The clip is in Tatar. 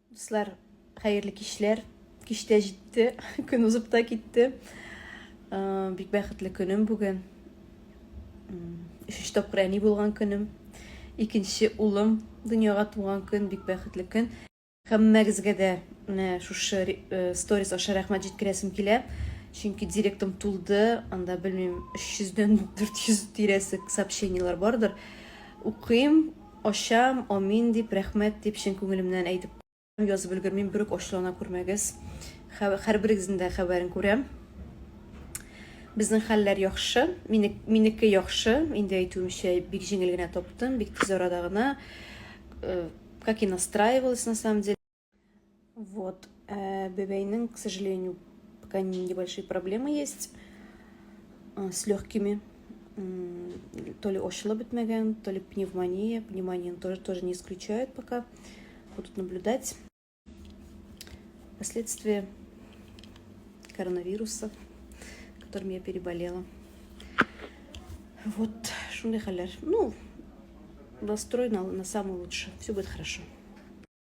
Дуслар, хәерле кичләр. Кич тә җитте, көн узып та китте. Бик бәхетле көнем бүген. Өченче тапкыр әни булган көнем. Икенче улым дөньяга туган көн, бик бәхетле көн. Һәммәгезгә дә менә шушы сторис аша рәхмәт җиткерәсем килә. Чөнки директым тулды, анда белмим, 300 дән 400 тирәсе сообщениеләр бардыр. Укыйм, Ачам, амин дип, рәхмәт дип чын күңелемнән әйтеп язып өлгермим, берүк ачулана күрмәгез. Һәрберегезнең дә хәбәрен күрәм. Безнең хәлләр яхшы, минеке яхшы, инде әйтүемчә, бик җиңел генә таптым, бик тиз арада гына. Э, как и настраивалась на самом деле. Вот. Э, бәбәйнең, к сожалению, пока небольшие проблемы есть э, с легкими. То ли ачылып бетмәгән, то ли пневмония. Пневмонияны тоже не исключают пока. Будут наблюдать. Последствия коронавируса, которым я переболела. Вот, шундый хәлләр. Ну, настрой на самый лучший. Все будет хорошо.